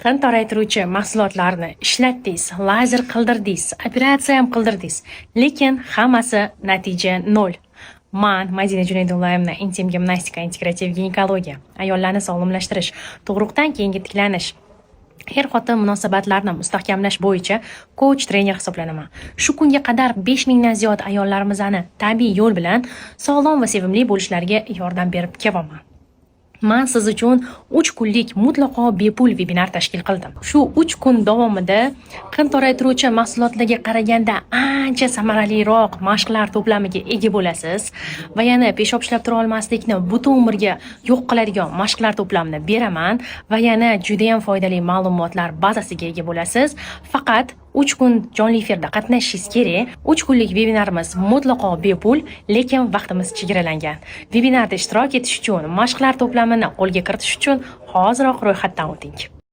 Qin toraytiruvchi mahsulotlarni ishlatdingiz, lazer qildirdingiz, operatsiya ham qildirdingiz, lekin hammasi natija nol. Man Madina Junaydullayevna, intim gimnastika, integrativ ginekologiya, ayollarni sog'lomlashtirish, tug'ruqdan keyingi tiklanish, er-xotin munosabatlarini mustahkamlash bo'yicha coach trener hisoblanaman. Shu kunga qadar 5000 dan ziyod ayollarimizni tabiiy yo'l bilan sog'lom va sevimli bo'lishlariga yordam berib kelyapman. Man siz uchun 3 kunlik mutlaqo bepul vebinar tashkil qildim. Shu 3 kun davomida qin toraytiruvchi mahsulotlarga qaraganda ancha samaraliroq mashqlar to'plamiga ega bo'lasiz va yana peshob ushlab tura olmaslikni butun umrga yo'q qiladigan mashqlar to'plamini beraman va yana judayam foydali ma'lumotlar bazasiga ega bo'lasiz. Faqat 3 kun jonli efirda qatnashishingiz kerak. 3 kunlik vebinarimiz mutlaqo bepul, lekin vaqtimiz chegaralangan. Vebinarda ishtirok etish uchun, mashqlar to'plamini qo'lga kiritish uchun hoziroq ro'yxatdan o'ting.